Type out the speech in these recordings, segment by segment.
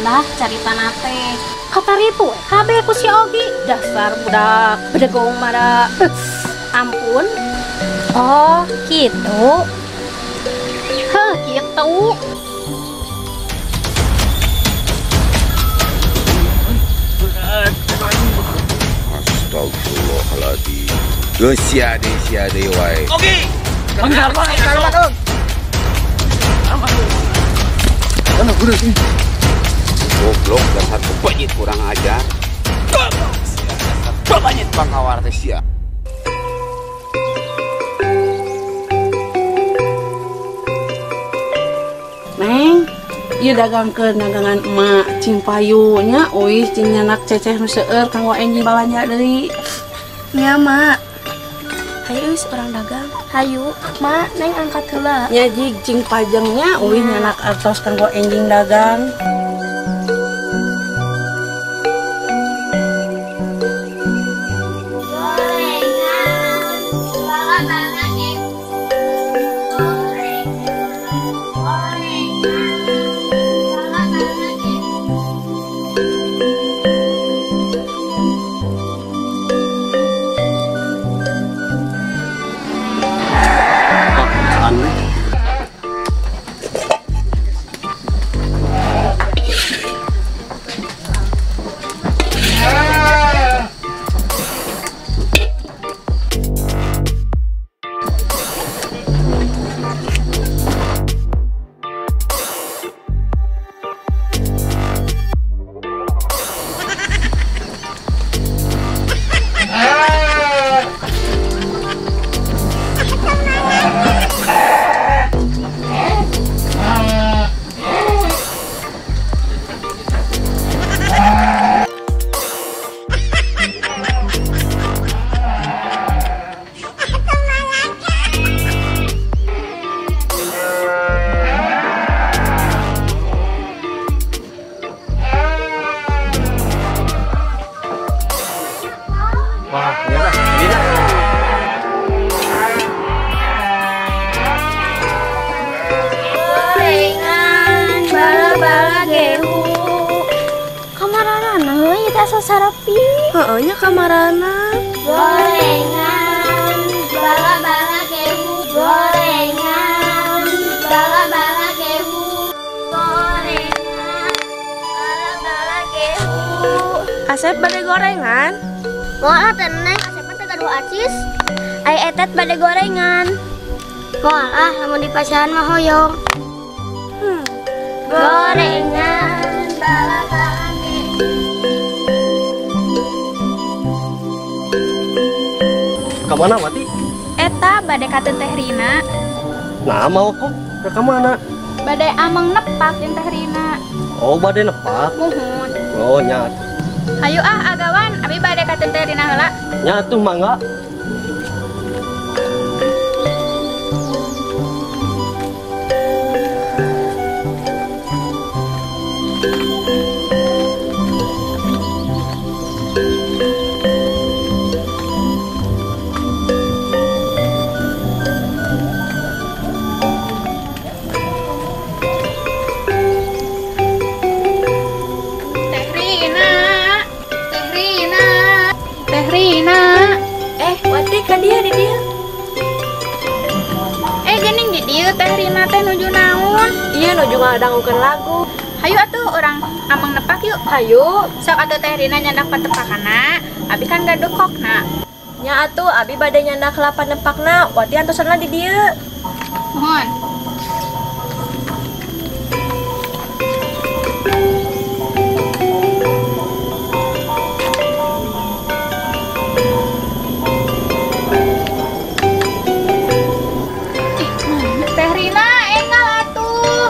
Lah caritana teh. Kataripu kabeh ku si Ogi. Dasar budak bedegong mara. Ampun. Oh, gitu. Heh, gitu. Astagfirullahaladzim. Geus sia deui wae. Ogi. Manggar wae. Mana budak ini? Goblok dasar kepenyit kurang ajar. Goblok sia dasar kepenyit pangawar teh sia. Neng, ieu dagangkeun dagangan emak cing payu nya euy cing nyanak ceceh nu seueur kanggo enjing balanja deui. Nya mak. Hayu geus urang dagang. Hayu, mak neng angkat heula. Nya jig cing pajengnya euy nyanak artos kanggo enjing dagang. Sarapi. Heeh nya kamarana. Gorengan, bala-bala gehu, gorengan, bala-bala gehu, gorengan, bala-bala gehu. Asep bade gorengan? Moal teh neng, Asep teh gaduh acis. Ai etet bade gorengan. Moal ah lamun di pasaran mah hoyong. Gorengan, bala-bala gehu. Kamana Wati? Eta bade ka Teh Rina. Nah mau kok ke kamana? Bade ameng nepak jeung Teh Rina. Oh bade nepak? Muhun. Oh nya. Hayu ah agawan, abi bade ka Teh Rina heula. Nya atuh mangga. Geuning di dieu Teh Rina teh nuju naon? Iya nuju ngadangukeun lagu. Hayu atuh urang ameng nepak yuk. Hayu. Sok atuh Teh Rina nyandak patepakana, abi kan gaduh kokna. Nya atuh abi bade nyandak kelapa nepakna, Wati antosanna di dieu. Mohon. Teh Rina engal atuh.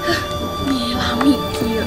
Huh, lami kieu.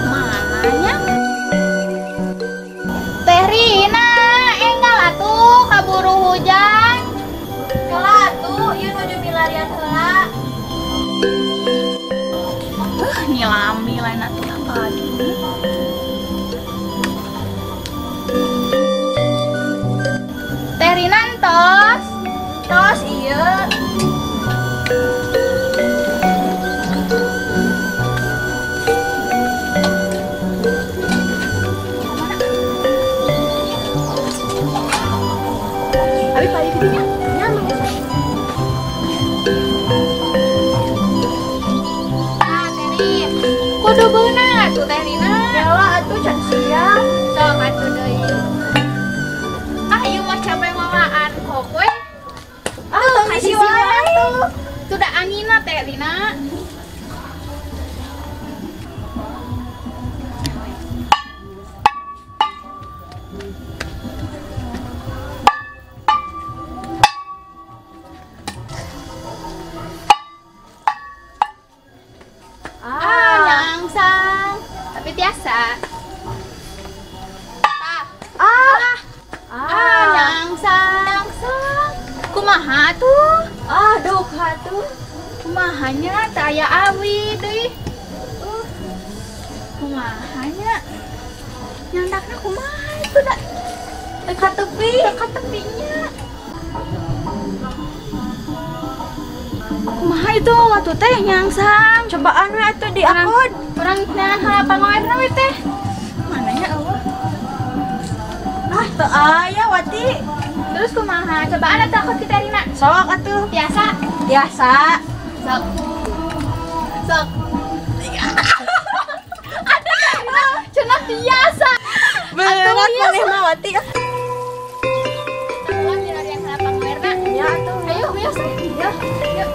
Mananya? Teh Rina engal atuh kaburu hujan. Kela atuh ieu nuju milarian heula. Nih lami lain atuh tadi. Teh Rina entos. Tos ieu. Abi balik dinya. Nya mangga. Ah, Teh kudu beunang atuh Teh Rina. Yalah atuh can siang. Sok atuh deui. Ah, ieu mah cabe malaan kok we. Ah, tong isi wae atuh. Sudah anginna Teh Rina. Ah, nyangsang. Tapi biasa. Ah, nyangsang. Nyangsang. Kumaha tuh? Ah, duka tuh. Kumahanya teu aya awi deui. Kumahanya? Nyandakna kumaha itu da? Teu katepi, teu katepinya. Kumaha itu atuh teh nyangsang? Cobaan we atuh diakod. Urang neangan heula pangoerna we teh. Mananya eueuh? Ah, teu aya Wati. Terus kumaha? Cobaan atuh akod kita Rina. Sok atuh. Biasa. Biasa. Sok. Sok. Ada Rina, cenah biasa. Berat maneh mah Wati. Tahuan di larian heula pangoerna. Ya atuh. Ayo, biasa. Ya. Yuk.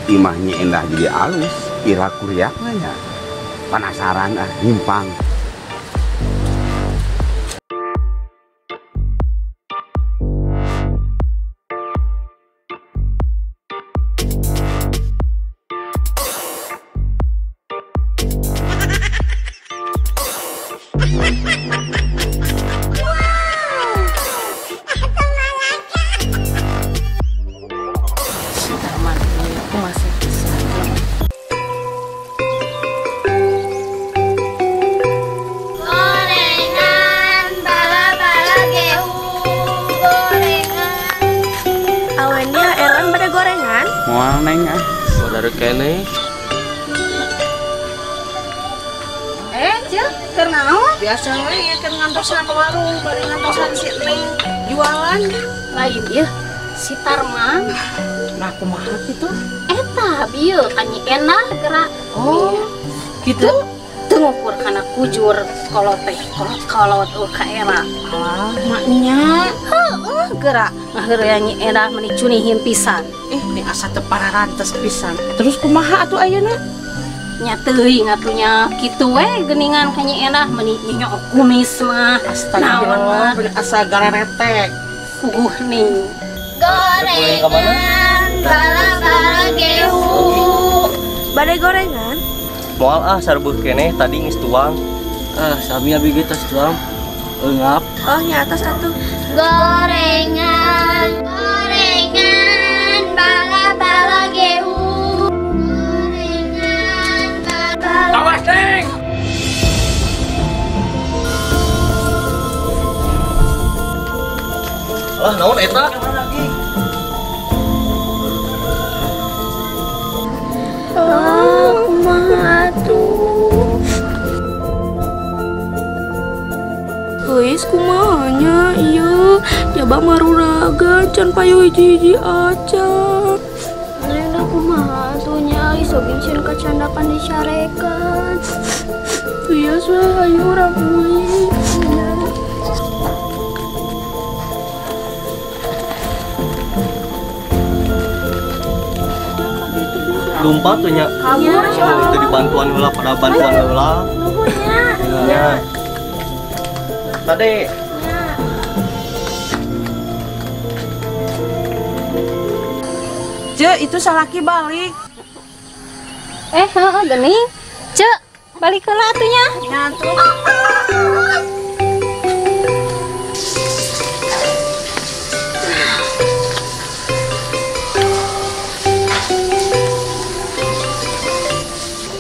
Imahnya endah jadi alus, ira kuriak ya. Penasaran ah, nyimpang. Gorengan bala-bala gehu gorengan. Awannya Erwan pada gorengan. Moal neng ah. Saudara kene. Ceu, keur naon? Biasa we ya keur ngantosan ke warung, bari ngantosan si Neng jualan. Lain ieu si Tarman. Nah, kumaha kitu? Eta bieu ka Nyi Endah gerak. Oh, gitu? Teu ngukur kana kujur kolot teh, kolot-kolot ka era. Ah, maknya. Heueuh gerak. Ngaheureun Nyi Endah meni cunihin pisan. Ini asa teu pararantes pisan. Terus kumaha atuh ayeuna? Nya teuing atuh nya kitu we geuningan ka Nyi Endah meni nyok kumis mah. Astagfirullah, bener asa gareretek. Puguh ning. Gorengan bala-bala gehu. Bade gorengan? Moal ah sarbuh keneh tadi geus tuang. Ah, sami abi ge tos tuang. Eungap. Oh, nya atos atuh. Gorengan, gorengan bala-bala gehu. Gorengan bala. Awas, Neng. Alah, naon eta? Oh, kumaha atuh? Geus kumaha nya ieu? Jaba maruraga can payu hiji-hiji acan. Neng da kumaha atuh nya isogin sieun kacandakan dicarekan. Bias we hayu urang uih. Lumpat tuh nya. Kabur oh, itu dibantuan heula pada bantuan heula. Nuhun nya. Ya. Tadi. Ce, itu salaki balik. Heeh geuning. Ce, balik heula atuh nya. Nya atuh.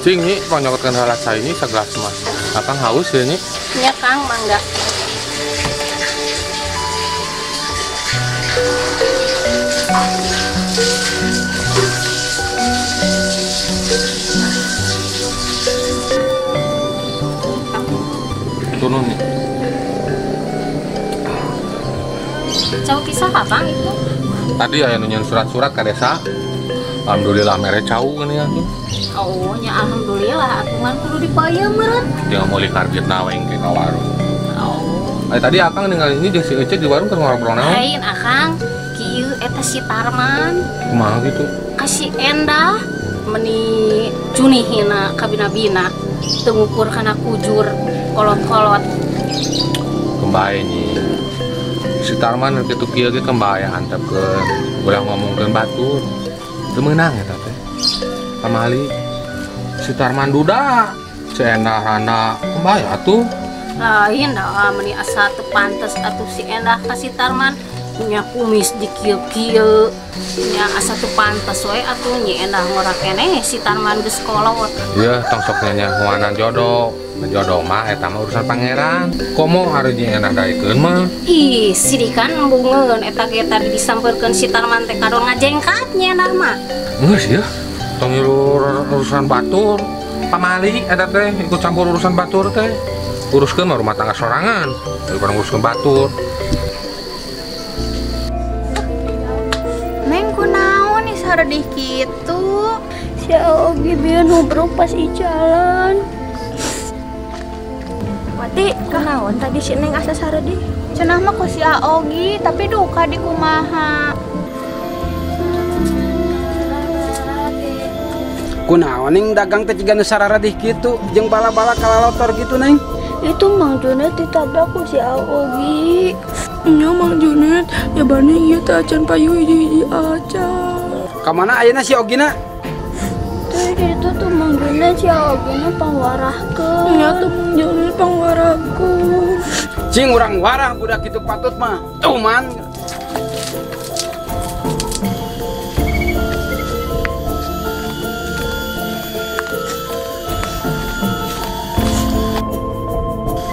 Cing nyi, pangnyokotkeun heula cai nyi sagelas mah. Akang haus ya nyi. Nya Kang, mangga. Turun nih. Cau pisah apa itu? Tadi aya nu nyeun surat-surat ka desa. Alhamdulillah mere cau geuning atuh. Oh, nya alhamdulillah atuh ngan kudu dipayeuh meureun. Dia meuli karbitna we engke ka warung. Oh. Ay tadi akang ningali ini jeung si Ece di warung keur ngobrol naon? Lain akang, kieu eta si Tarman. Kumaha gitu? Ka si Endah meni junihina kabina-bina teu ngukur kana kujur kolot-kolot. Kembae nyi. Si Tarman kitu kieu ge kembae antepkeun ulah ngomongkeun batur. Teu meunang eta teh. Pamali si Tarman duda, si Endah rana kembae atuh. Lain dah meni asa teu pantes atuh si Endah ka si Tarman nya kumis dikieu-kieu nya asa teu pantes we atuh nyi Endah ngora keneh si Tarman geus kolot. Ieu tong sok nyanyahoanan jodoh. Jodoh mah eta mah urusan pangeran. Komo ari nyi Endah daekeun mah. Ih, sidikan embungeun eta ge tadi disampeurkeun si Tarman teh kadon ngajengkat nyi Endah mah. Geus ya. Tong urusan batur. Pamali eta teh ikut campur urusan batur teh. Uruskeun mah rumah tangga sorangan daripada nguruskeun batur. Neng kunaon nih saredih kitu? Si Ogi bieu nubruk pas icalan. Wati, kunaon tadi si Neng asa saredih? Cenah mah ku si Aogi, tapi duka di kumaha. Kunaon neng dagang teh ciga nu sararedih kitu jeung bala-bala kalalotor gitu neng? Itu Mang Junet ditabrak ku si Aogi. Nya Mang Junet, ya bani ieu teh acan payu hiji-hiji acan. Ka mana ayeuna si Ogina? Tuh itu tuh Mang Junet si Aogina pangwarahkeun. Nya tuh Mang Junet pangwarahkeun. Cing urang warah budak kitu patut mah. Tuh man.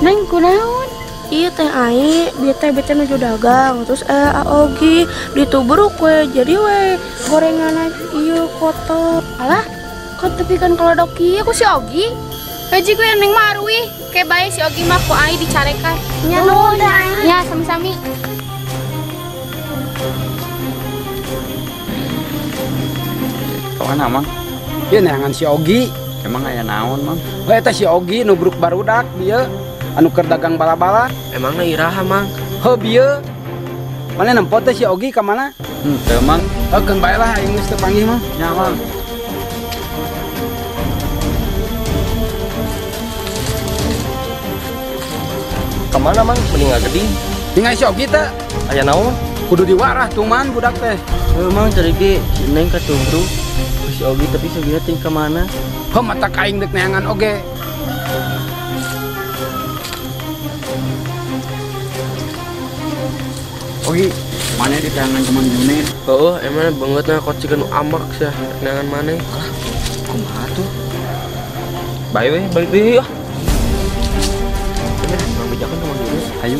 Neng kunaon? Iya teh ai, bieu teh bete nuju dagang, terus Aogi ditubruk we, jadi we gorengan ieu kotor. Alah, kok tepi kan kolodok kieu ku si Ogi? Haji ku neng marui, ke bae si Ogi mah ku ai dicarekan. Nya nuhun teh ai. Nya sami-sami. Kawana Mang? Ieu neangan si Ogi. Emang aya naon Mang? We eta si Ogi nubruk barudak bieu. Anu keur dagang bala-bala. Emangna iraha Mang? Heuh bieu. Mana nempo teh si Ogi ka mana? Henteu Mang. Heuh keun bae lah aing geus teu panggih mah. Nya Mang. Ka mana Mang? Mending ngageding. Tinggal si Ogi teh. Aya naon? Kudu diwarah tuh man budak teh. Heuh Mang tadi ge si Neng katubruk ku si Ogi tapi si Ogi teh ka mana? Heuh mata ka aing deuk neangan oge. Ogi, mana di tangan teman Junet? Heeh, emang banget nah kok ciga nu ambek sia neangan maneh. Alah, kumaha tuh? Bae we, balik deui ah. Urang bejakeun ka Mang Junet. Hayu.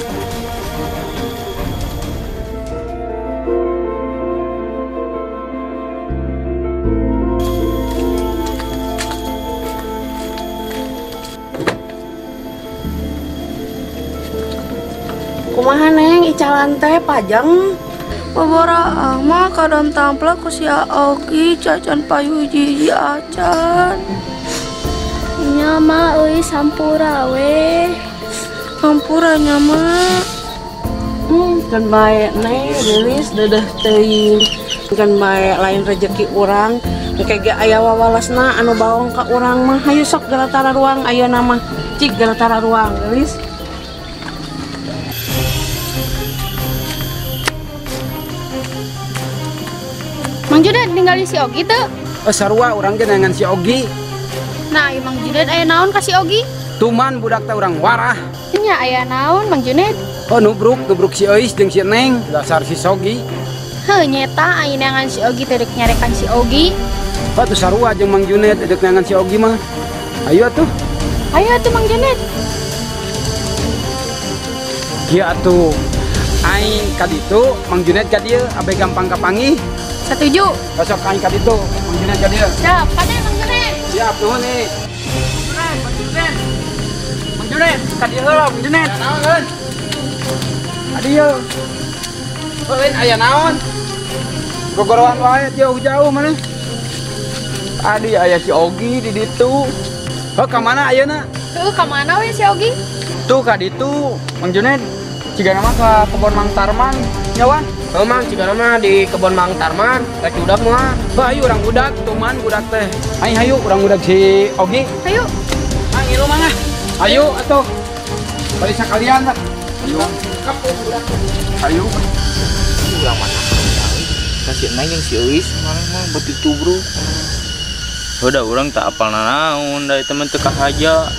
Kumaha Neng icalan teh pajang? Babaraah mah kadon tamplak ku si Aogi cacan payu hiji-hiji acan. Nya mah euy sampura we. Hampura nya mah. Kan bae Neng geulis deudeuh teuing. Kan bae lain rejeki urang. Engke ge aya wawalasna anu baong ka urang mah. Hayu sok gelatara ruang ayeuna mah. Cik gelatara ruang geulis. Mang Junet ninggalin si Ogi teu? Sarua urang ge neangan si Ogi. Nah, ieu Mang Junet aya naon ka si Ogi? Tuman budak teh urang warah. Nya aya naon Mang Junet? Oh nubruk si Euis jeung si Neng, dasar si Sogi. Heuh nyeta aya neangan si Ogi teh rek nyarekan si Ogi. Atuh sarua jeung Mang Junet deuk neangan si Ogi mah. Ayo atuh. Ayo atuh Mang Junet. Kieu atuh. Aing ka ditu, Mang Junet ka dieu, abe gampang kapanggih. Setuju. Besok aing ka ditu, Mang Junet ka dieu. Siap, kade Mang Junet. Siap, nuhun nih. Mang Junet, Mang Junet, ka dieu heula Mang Junet. Naon? Ka dieu. Heuh, aya naon? Gogoroan wae jauh-jauh maneh. Tadi aya si Ogi di ditu. Heuh, ka mana ayeuna? Heuh, ka mana we si Ogi? Tuh ka ditu, Mang Junet. Cigana mah ka kebon Mang Tarman, nyawan. Heuh Mang, cigana mah di kebon Mang Tarman, rek udak mah. Heuh, ayo urang udak, tuman budak teh. Ayo hayu urang udak si Ogi. Hayu. Mang ngilu mah. Ayo atuh. Bari sakalian lah. Ayo. Kapung budak. Ayo. Urang mana? Kasih neng jeung si Euis maneh mah beuti tubruk. Udah urang tak apal nanaon da eta mah teu kahaja.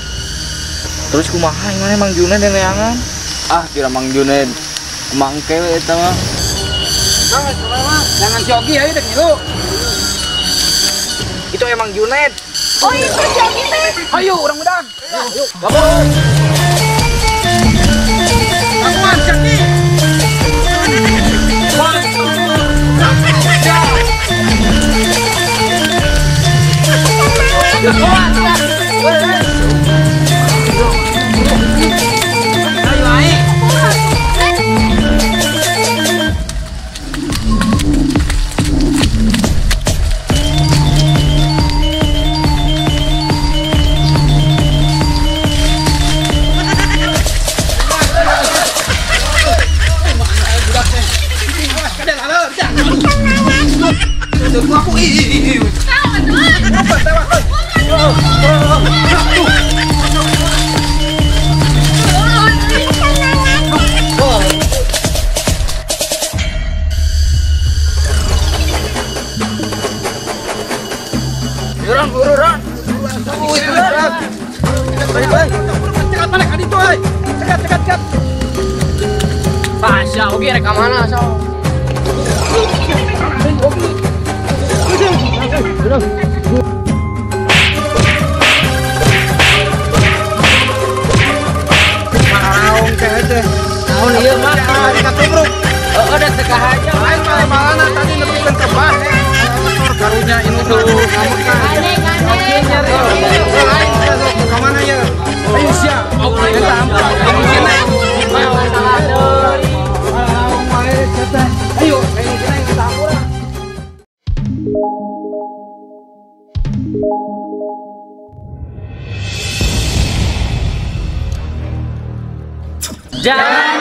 Terus kumaha maneh Mang Junet neangan? Ah, kira Mang Junet mangke we eta mah. Jangan si Ogi ayo dek ngilu. Itu emang Junet. Oh, itu si Ogi teh. Ayo urang udag. Ayo. Babon. Aman kaki. Pasya, oke rek ka mana sok? Maraung teh teh. Naon ieu mah? Katubruk. Heeh, da teu kahaja. Lain malah tadi nepikeun ke bah. Karunya ini tuh ngamekan. Lain ka mana ya? Ayo siap. Eta ampun. Ayo, kita ampun. Jangan